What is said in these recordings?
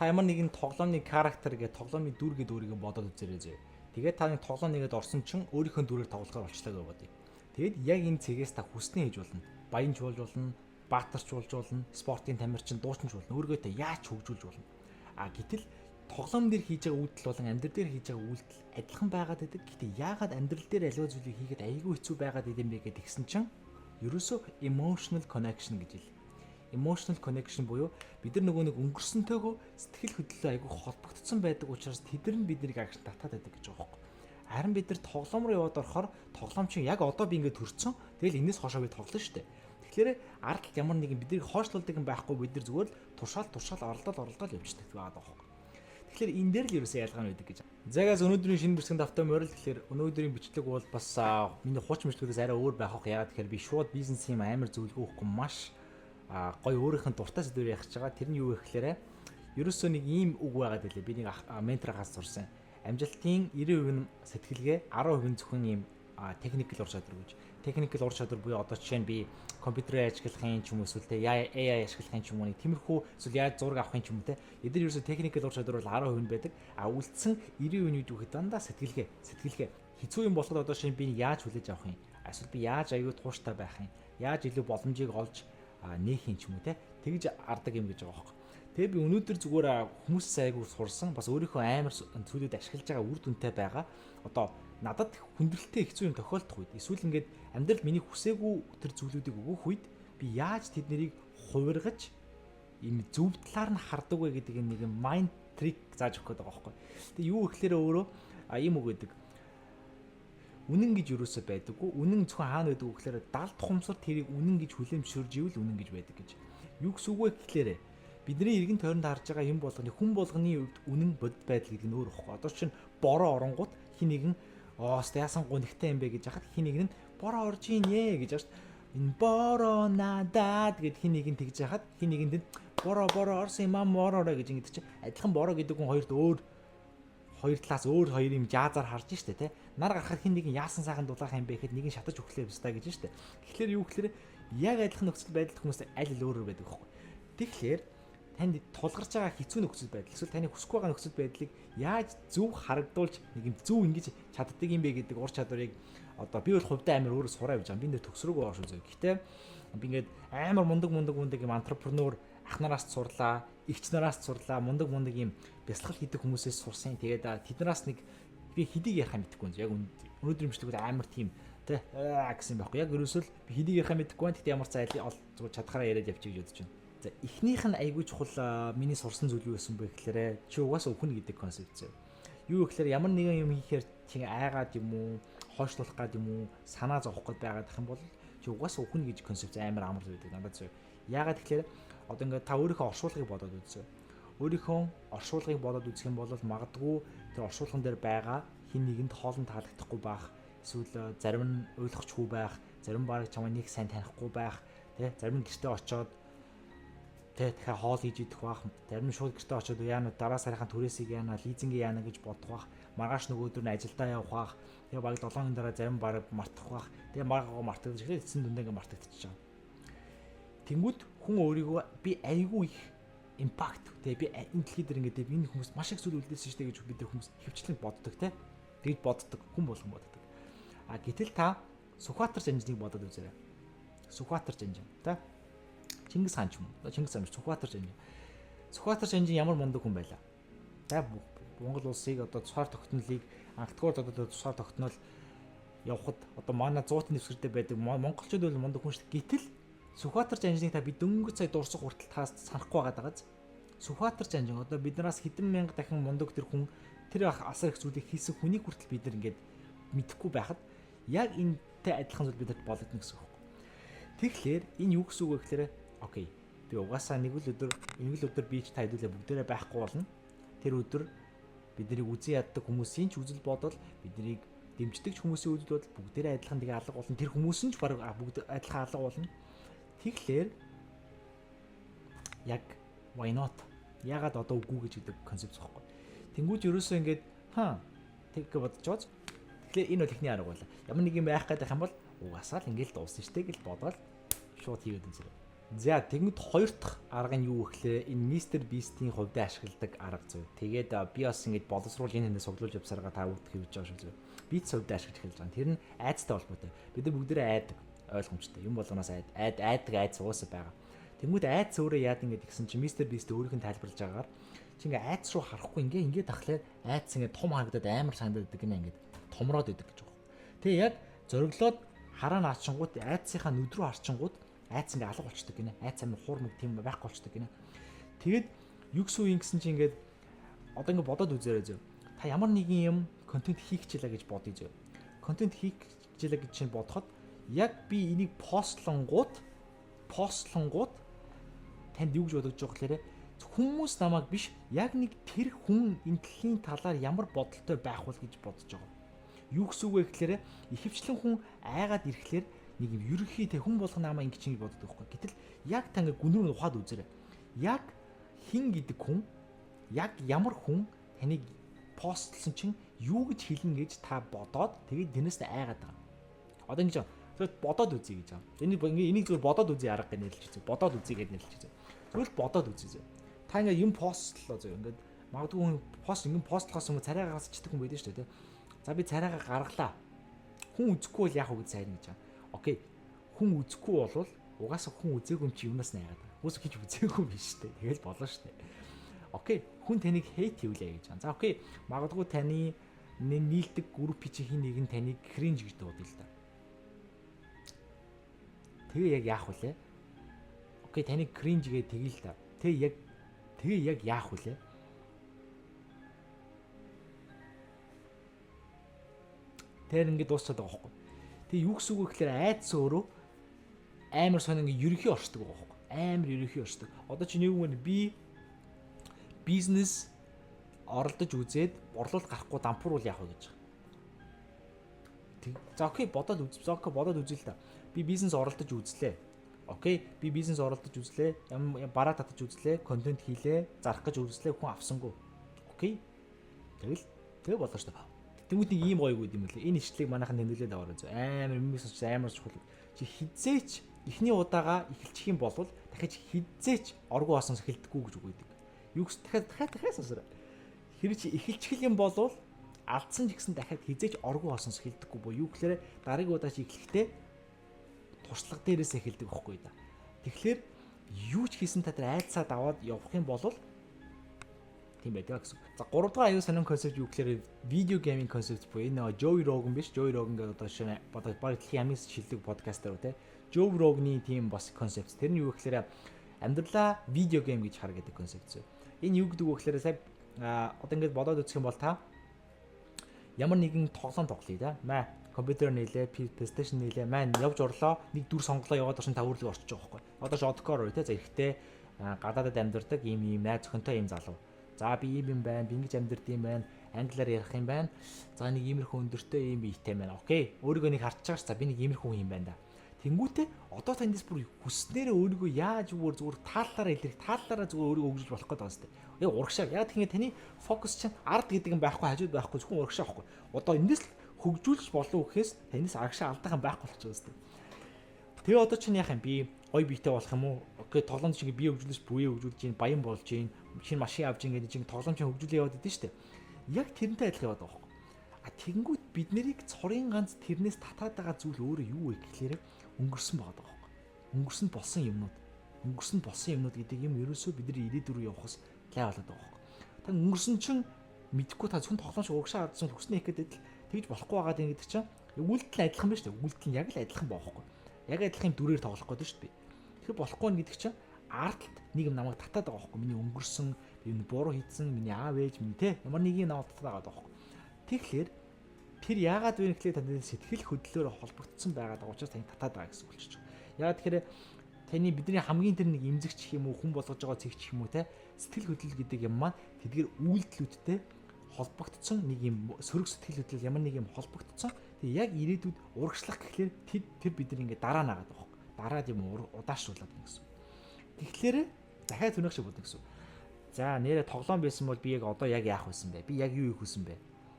Та ямар нэгэн тоглоомны character гэх, тоглоомны дүр гэдэг өөрийгөө бодоод үзээрэй зөө. Тэгээд та нэг тоглоом нэгэд орсон чинь өөрийнхөө дүрээр тоглохоор болчлоо гэж бодъё. Тэгээд яг энэ цэгээс та хүснээ хийж болно. Баянч болж болно, баатарч болж болно, спортын тамирчин, дуучинч болно. Өөрийгөө та яаж хөгжүүлж болно. А гэтэл тоглоом дээр хийж байгаа үйлдэл болон амьдрал дээр хийж байгаа үйлдэл адилхан байгаад байдаг. Гэтэ яагаад амьдрал дээр аливаа зүйлийг хийхэд айгүй хэцүү байгаад идэм бэ гэдэг тэгсэн чинь ерөөсөө emotional connection гэж хэл. Emotional connection буюу бид нар нөгөө нэг өнгөрсөнтэйгөө сэтгэл хөдлөлөө айгүй холбогдсон байдаг учраас тэд нар нь биднийг агш татаад байдаг гэж байгаа байхгүй. Харин бид нар тоглоом руу яваад орохоор тоглоом чинь яг одоо би ингээд төрцөн. Тэгэл энэс хойшоо би тоглоно шүү дээ. Тэгэхээр ард талд ямар нэгэн бидний хойшлуулдаг юм байхгүй, бид нар зүгээр л туршаал туршаал, оролдол оролдол явчихдаг байгаа байхгүй. Тэгэхээр энэ дээр л ерөөсөө ялгаа нь байдаг гэж. За guys, өнөөдрийн шинэ бичлэг тавтай морил. Тэгэхээр өнөөдрийн бичлэг бол бас миний хуучин бичлэгээс арай өөр байх ах. Яагаад тэгэхээр би шууд бизнес юм амар зөвлөгөө өгөхгүй, маш гоё өөрийнх нь дуртай сэдвээр ярих гэж байгаа. Тэр нь юу вэ гэхээр ерөөсөө нэг ийм үг байгаад байлээ. Би нэг ментороос сурсан. Амжилтын 90% нь сэтгэлгээ, 10% нь зөвхөн ийм technical ур чадвар гэж. Technical ур чадвар буюу одоо жишээ нь би компьютерээ ашиглахын ч юм уу, эсвэл те AI ашиглахын ч юм уу, нэг тиймэрхүү, эсвэл яаж зураг авахын ч юм уу те. Эдгээр ерөөсөө technical ур чадвар бол 10% нь байдаг. А үлдсэн 90% нь юу гэхэд дандаа сэтгэлгээ, сэтгэлгээ. Хэцүү юм болоход одоо шинэ би яаж хүлээж авах юм? Эсвэл би яаж аюу тууштай байх юм? Яаж илүү боломжийг олж нээх юм ч юм уу те. Тэгж ардаг юм гэж байгаа байхгүй. Тэгээ би өнөөдөр зүгээр хүмүүсээс айгүй сурсан, бас өөрийнхөө амар зүйлүүд ашиглаж байгаа, үр дүнтэй байгаа. Одоо надад хүндрэлтэй хэцүү юм тохиолдох үед, эсвэл ингээд амьдрал миний хүсээгүй тэр зүйлүүдийг өгөх үед би яаж тэднийг хувиргаж ийм зөв талаар нь хардаг вэ гэдэг нэг юм mind trick зааж өгөх гээд байгаа байхгүй. Тэгээ юу гэхлээрээ өөрөө ийм үг гэдэг. Үнэн гэж юусоо байдаггүй. Үнэн зөвхөн хаана байдаг вэ гэхлээр далд ухамсар тэрийг үнэн гэж хүлээн зөвшөөрж ивэл үнэн гэж байдаг гэж. Юу гэсэн үг вэ гэхлээр бидний эргэн тойронд харж байгаа юм болгоны, хүн болгоны хувьд үнэн, бодит байдал гэдэг нь өөр ихгүй. Одоо чинь бороо оронгууд хин нэгэн "Оос яасан гунигтай юм бэ" гэж хахад, хин нэг нь "Бороо орж ийн ээ" гэж байгаа шүү дээ. "Энэ бороо надад" гэд хин нэгэн тэгж хахад, хин нэгэнд нь "Бороо, бороо орсон юм аа, мороорой" гэж ингэж чинь адилхан бороо гэдэг хүн хоёрт өөр хоёр талаас өөр хоёр юм жаазаар харж штэ тэ. Нар гарахад хин нэгэн "Яасан сайхан дулаахан юм бэ" гэхэд, нэг нь "Шатаж өглөө бистаа" гэж штэ. Тэгэхээр юу гэхээр яг адилхан нөхцөл байдалд хүмүүс аль аль өөрөөр байдаг байхгүй. Тэгэхээр танд тулгарч байгаа хэцүү нөхцөл байдал, эсвэл таны хүсэхгүй байгаа нөхцөл байдлыг яаж зөв харагдуулж, нэг юм зөв ингэж чаддаг юм бэ гэдэг ур чадварыг одоо би бол хувьдаа амар өөрөө сураа явж байгаа. Би нэр төгсрөөг байгаа шүү зөв. Гэтэ би ингээд амар мундаг мундаг мундаг юм entrepreneur ах нараас сурлаа, эгч нараас сурлаа, мундаг мундаг юм бясалгал хийдэг хүмүүсээс сурсан. Тэгээд тэднээс нэг би хэдийг ярих юм мэдэхгүй юм. Яг өнөөдөр юмшлэг амар тийм тэ гэсэн байхгүй. Яг ерөөсөө л би хэдийг ярих юм мэдэхгүй байна. Гэтэ ямар ч айл зүгээр чадхаараа яриад явчих гэж бодож байна. За, эхнийх нь айгүй чухал миний сурсан зүйл юу байсан бэ гэхээр чи угаасаа үхэн гэдэг концепт зөө. Юу гэхээр ямар нэгэн юм хийхээр чи айгаад юм уу, хойшлуулах гад юм уу, санаа зовох гээд байгаад юм бол чи угаасаа үхэн гэж концепт амар амар байдаг надад зөө. Яагаад гэхээр одоо ингээд та өөрийнхөө оршуулгыг бодоод үзье. Өөрийнхөө оршуулгыг бодоод үзэх юм бол магадгүй тэр оршуулган дээр байгаа хин нэгэнд хоолн таалагдахгүй байх, эсвэл зарим нь ойлгохгүй байх, зарим баг чамайг нэг сайн танихгүй байх, тэ, зарим нь гэртээ очоод тэ дахиад хоол хийж идэх байх, зарим нь шууд гэртээ очоод яана, дараа сарынхаа түрээсийг яана, лизинг яана гэж бодох байх, маргааш нөгөөдөр нь ажилдаа явах байх, тэгээ баг 7 хоногийн дараа зарим баг мартах байх, тэгээ маргаагаа мартагдаж эхлээд эцсийн дүндээ ингээ мартагдчихж байгаа. Тэнгүүд хүн өөрийгөө би айгүй их impact тэгээ би энэ дэлхий дээр ингээд энэ хүмүүс маш их зүйл үлдээсэн шүү дээ гэж бид нар хүмүүс хөвчлэн боддог те. Тэгж боддог, хүн болгон боддог. А гэтэл та Сүхбаатар Жанжныг бодоод үзээрэй. Сүхбаатар Жанжин та Чингис хаан ч юм уу. Чингис хаан биш, Сүхбаатар Жанжин. Сүхбаатар Жанжин ямар мундаг хүн байлаа. За, Монгол улсыг одоо тусгаар тогтнолыг анхдагтугаар одоо тусгаар тогтнол явхад одоо манай 100-ын дэвсгэртэй байдаг монголчууд бол мундаг хүн шүү дээ. Гэтэл Сүхбаатар Жанжиныг та би дөнгөж сая дурсах хүртэл таас санахгүй байгаа даа. Сүхбаатар Жанжин одоо биднээс хэдэн мянга дахин мундаг тэр хүн, тэр асар их зүйлийг хийсэн хүнийг хүртэл бид нар ингээд мэдэхгүй байхад яг энэтэй адилхан зүйл бидэд болгоно гэсэн үг байхгүй. Тэгэхээр энэ юу гэсэн үг вэ гэхээр okay, би угаасаа нэг л өдөр, нэг л өдөр би ч та хэдүүлээ бүгдээрээ байхгүй болно. Тэр өдөр биднийг үзэн яддаг хүмүүсийн ч үзэл бодол, биднийг дэмждэг ч хүмүүсийн үзэл бодол бүгдээрээ адилхан тэгээ алга болно. Тэр хүмүүс нь ч баг бүгд адилхан алга болно. Тэгэхээр яг why not? Ягаад одоо үгүй гэж гэдэг концепт зохиохгүй. Тэнгүүт ерөөсөө ингээд хаа тэг гэж бодож байгаа. Тэгэхээр энэ бол эхний арга байлаа. Ямар нэг юм байх гэдэг юм бол угаасаа л ингээл дуусна штэ гэж бодоод шууд хийгээд үзээрэй. За, тэгмэд хоёр дахь арга нь юу гэхлээр энэ Mr Beast-ийн хувьд ашигладаг арга зүй. Тэгээд би бас ингэж боловсруул энэ хэнэ суглуулж явсараа та бүгд хийж байгаа шүү зүй. Би ч хувьд ашиглаж эхэлж байгаа. Тэр нь айцтай холбоотой. Бид нар бүгдээрээ айдаг, ойлгомжтой. Юм болгоноос айдаг айц угаасаа байгаа. Тэнгүүд айц өөрөө яад ингэж гисэн чи Mr Beast өөрийнх нь тайлбарлаж байгаагаар чи ингээ айц руу харахгүй ингээ тахлаар айц ингээ том харагдаад амар санагдаад байдаг гинэ, ингээ томроод идэг гэж байгаа. Тэгээ яг зориглоод хараа наачингууд айцынхаа нүд рүү харчингууд айц ингээ алга болчдөг гинэ. Айц амар хуур мөг тийм байхгүй болчдөг гинэ. Тэгээд юу гэсэн үг юм гэсэн чи ингээд одоо ингээ бодоод үзээрэй зөө. Та ямар нэгэн юм контент хийх гэлээ гэж бодъё зөө. Контент хийх гэлээ гэж чинь бодоход яг би энийг постлонгууд танд юу гэж бодож байгаа гэхээр хүмүүс намайг биш, яг нэг тэр хүн энэ дэлхийн талаар ямар бодолтой байх вэ гэж бодож байгаа. Юу гэсэн үг вэ гэхээр ихэвчлэн хүн айгаад ирэхлээр нэг юм ерөнхий те хүн болгоно намаа ингэж ингэж боддог байхгүй. Гэтэл яг та ингээ гүн рүү ухаад үзээрэй. Яг хин гэдэг хүн, яг ямар хүн таныг постлсон чинь юу гэж хэлнэ гэж та бодоод тэгээд тэрнээс айгаад байгаа. Одоо ингэж зөв бодоод үзье гэж байгаа. Энийг зөв бодоод үзье арга гэж нэрлэж үзье. Бодоод үзье гэж нэрлэж үзье. Зөв л бодоод үзье. Та ингээ юм постлоо зөв ингээд магадгүй хүн пост ингэн постлохоос өмнө царай гаргасчдаг хүн байдаг шүү дээ. За, би царайгаа гаргалаа. Хүн үзэхгүй бол яах вэ гэж сайн гэж байгаа. Окей. Хүн үзэхгүй болвол угаасаа хүн үзээгүй юм чи юунаас найгаад байгаа. Хүмүүс хийж үзээгүй биш үү? Тэгэл болно шүү дээ. Окей. Хүн таныг hate хийлээ гэж байгаа. За, окей. Магадгүй таны нийлдэг групп чинь хин нэг нь таныг cringe гэж дуудана л да. Тэгээ яг яах вүлээ? Окей, таныг cringe гэж тэгэл л да. Тэгээ яг яах вүлээ? Тэр ингээд дуусчихад байгаа байхгүй. Тэгээ юу гэсэн үг вэ гэхээр айдас өөрөө амар сонин ингээ ерөнхий оршдог байгаа байхгүй. Амар ерөнхий оршдог. Одоо чи нэг юм би бизнес оролдож үзээд борлуулалт гарахгүй дампуур бол яах вэ гэж байгаа. Тэг. За, окей, бодоод үз. За, окей, бодоод үзье л да. Би бизнес оролдож үзлээ. Окей, би бизнес оролдож үзлээ. Ям бараа татаж үзлээ, контент хийлээ, зарах гэж үзлээ, хүн авсангүй. Окей. Тэгэл тэгээ болоо шүү дээ. Тэнгүүд нэг ийм гоё юм лээ. Энэ ишлэгийг манайхан тэмдэглээд аваарай зөө. Амар юм сонсч амар чухал. Чи хизээч эхний удаага эхэлчих юм бол дахиж хизээч оргуу осоос эхэлдэггүй гэж үг өгдөг. Юу гэсэн дахиад дахиад дахиад сонсороо. Тэр чи эхэлчих юм бол алдсан ч гэсэн дахиад хизээч оргуу осоос эхэлдэггүй бо. Юу гэхээр дараагийн удаа чи эхлэхдээ туршлага дээрээс эхэлдэг байхгүй да. Тэгэхээр юу ч хийсэн та тэр айдсаа даваад явах юм бол тийм байдаг гэсэн. За, 3 дахь аюу сонин концепт юу гэхээр video gaming concept буюу энэ Joe Rogan биш, Joe Rogan гэдэг одоо шинэ одоо баг дэлхийн хамгийн шилдэг подкастер үү те. Joe Rogan-ы тийм бас концепт. Тэр нь юу гэхээр амьдралаа video game гэж хар гэдэг концепт. Энэ юу гэдэг вэ гэхээр сая одоо ингэж бодоод үзэх юм бол та ямар нэгэн тоглоом тоглоё да. Маа компьютер нийлээ, PlayStation нийлээ. Маань явж орлоо. Нэг дүр сонголоо яваад орсон та өөрлөгөө орчиж байгаа байхгүй. Одоо Жодкор те, за эрэгтэй гадаадад амьдардаг ийм ийм найз охинтой ийм залуу. За, би ийм юм байна, би ингэж амьдард юм байна, англиар ярих юм байна. За, нэг иймэрхүү өндөртэй ийм биетэй байна. Окей. Өөрийгөө нэг харж байгаа ш. За, би нэг иймэрхүү хүн юм байна да. Тэнгүүтээ одоо танд бүр хүснээрээ өөрийгөө яаж зүгээр зүгээр тааллаараа илэрх, тааллаараа зүгээр өөрийгөө хөгжүүлж болох гэдэг юм шүү. Яг урагшаа. Яг тэгэхээр таны фокус чинь ард гэдэг юм байхгүй, хажууд байхгүй, зөвхөн урагшаа байхгүй. Одоо эндээс л хөгжүүлж болов гэхээс танаас арагшаа алдах юм байхгүй болчих юм шүү. Тэгээ одоо чинь яах юм, би гоё биетэй болох юм уу? Окей, тоглоомч шиг бие хөгжүүлж, буяа хөгжүүлж чинь баян болж чинь шинэ машин авч ингээд чинь тоглоом чинь хөгжүүлээ яваад идэв шүү дээ. Яг тэрнтэй адилхан яваад байгаа байхгүй. А тэгэнгүүт бид нарыг цорын ганц тэрнээс татаад байгаа зүйл өөрөө юу вэ гэхлээр өнгөрсөн байгаа байхгүй. Өнгөрсөн болсон юмнууд. Өнгөрсөн болсон юмнууд гэдэг юм ерөөсөө бид нар ирээдүй рүү явахаас лай болоод байгаа байхгүй. Та өнгөрсөн чинь мэдхгүй, та зөвхөн тоглоом шиг урагшаа алдсан хүснээ их гэдэг л тэгж болохгүй байгаа гэдэг чинь үйлдэл адилхан байна шүү дээ. Үйлдэл нь яг л адилхан байхгүй. Яг адилхан юм дүрээр тоглох гэдэг шүү дээ. Тэгэхээр болохгүй гэдэг чинь ард талд нэг юм намайг татаад байгаа байхгүй. Миний өнгөрсөн, би буруу хийсэн, миний аав ээж, миний те ямар нэг юм намайг татаад байгаа байхгүй. Тэгэхээр тэр яагаад вэ гэхлээр таны сэтгэл хөдлөлөөр холбогдсон байгаа даа учраас таны татаад байгаа гэсэн үг болчих. Яагаад тэгэхээр таны бидний хамгийн тэр нэг эмзэгч юм уу, хүн болгож байгаа цэгч юм уу те, сэтгэл хөдлөл гэдэг юм маань тэдгээр үйлдэлүүдтэй холбогдсон нэг юм сөрөг сэтгэл хөдлөл ямар нэг юм холбогдсон. Тэгээ яг ирээдүйд урагшлах гэхлээр тэр бид нар ингээд дараа наагаад байгаа байхгүй. Дараад юм удаашруулад байна гэсэн. Тэгэхээр дахиад түнэх шиг бодно гэсэн. За, нэрэ тоглоом байсан бол би яг одоо яг яах байсан бэ? Би яг юу хийх байсан бэ?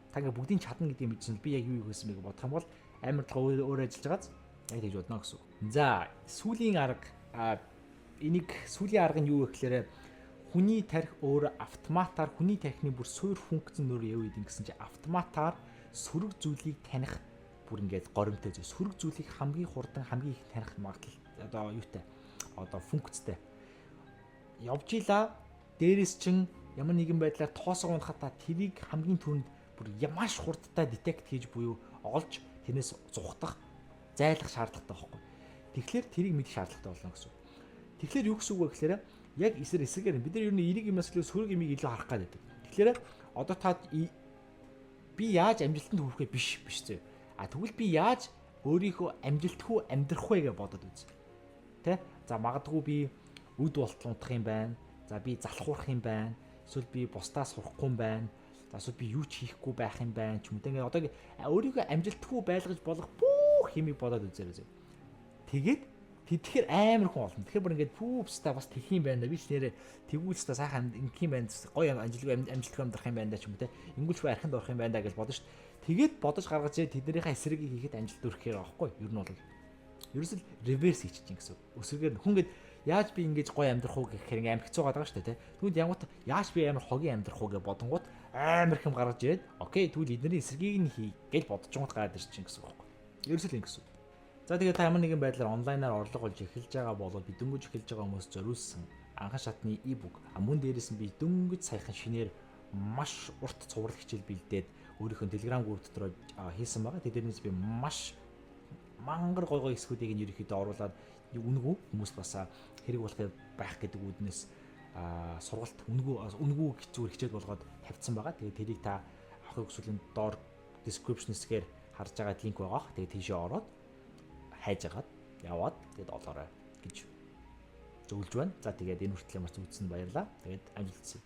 Та ингээ бүгдийг чадна гэдгийг мэдсэн би яг юу хийх байсан бэ гэж бодох юм бол амар толгой өөр ажиллаж байгааз яг тэгж бодно гэсэн. За, сүүлийн арга Энийг сүүлийн арга нь юу вэ гэхээр хүний тархи өөрөө автоматар, хүний тархины бүр суур функц нь өөрөө юу гэдэг гэсэн чинь автоматар сөрөг зүйлийг таних бүр ингээд горимтой зүйл. Сөрөг зүйлийг хамгийн хурдан, хамгийн их таних магадлал одоо юутай, одоо функцтэй. Явж ила дээрээс чин ямар нэгэн байдлаар тоосоо унахад та тэрийг хамгийн түрүүнд бүр маш хурдтай detect хийж буюу олж тэрнээс зугтах, зайлах шаардлагатай байхгүй. Тэгэхээр тэрийг мэдэх шаардлагатай болно гэсэн үг. Тэгэхээр юу гэсэн үг вэ гэхээр яг эсрэгээр бид нар ер нь эерэг юмнаас илүү сөрөг юмыг илүү харах гээд байдаг. Тэгэхээр одоо та би яаж амжилтанд хүрэх вэ биш биш зөө. А тэгвэл би яаж өөрийнхөө амжилтгүй амьдрах вэ гэж бодод үз. Тэ? За, магадгүй би үд болтол унтах юм байна. За, би залхуурах юм байна. Эсвэл би бусдаас сурахгүй юм байна. За, эсвэл би юу ч хийхгүй байх юм байна ч юм уу. Ингээд одоо өөрийгөө амжилтгүй байлгаж болох бүх юмыг бодоод үзээрэй зөө. Тэгээд тэтгэхэр амар хүн олно. Тэгэхээр бүр ингээд пүүпстай бас тэгх юм байна. Би ч нэрээ тэгүүлстэй сайхан ингэх юм байна. Гоё амжилтгүй амжилтгүй амьдрах юм байна да ч юм уу те. Ингүүлч архинд орох юм байна да гэж бодно шүү дээ. Тэгээд бодож гаргаж тэднийхээ эсрэгийг хийхэд амжилт өрөхээр аахгүй. Ер нь бол ерөөсөл reverse хийчих чинь гэсэн. Өсвөгээр хүн гээд яаж би ингэж гоё амьдрах уу гэхээр ингээ амар хэцүү байгаа шүү дээ, тэ. Тэгвэл янгууд яаж би амар хогийн амьдрах уу гэж бодонгууд амар их юм гаргаж ирээд, okay, тэгвэл эдний эсрэгийг нь хий гэж бодож гараад ирчих чинь гэсэн үг байхгүй. Ерөөсөл ингэ гэсэн. За, тэгээд та ямар нэгэн байдлаар онлайнаар орлого олж эхэлж байгаа бол би дөнгөж эхэлж байгаа хүмүүс зориулсан анхан шатны e-book, мөн дээрээс нь би дөнгөж саяхан шинээр маш урт цуврал хичээл бэлдээд өөрийнхөө Telegram group дотор хийсэн байгаа. Тэднээс би маш мангар гой гой хэсгүүдийг нь ерөнхийдөө оруулаад үнэгүй хүмүүс бас хэрэг болох байх гэдэг үүднээс сургалт үнэгүй үнэгүй зүгээр хичээл болгоод тавьсан байгаа. Тэгээд тэрийг та авахыг хүсвэл доор description хэсгээр харж байгаа линк байгаа. Тэгээд тийшээ ороод хайж агаад яваад тэгээд олоорой гэж зөвлөж байна. За, тэгээд энэ хүртэл ямар ч үзсэнд баярлалаа. Тэгээд амжилт хүсье.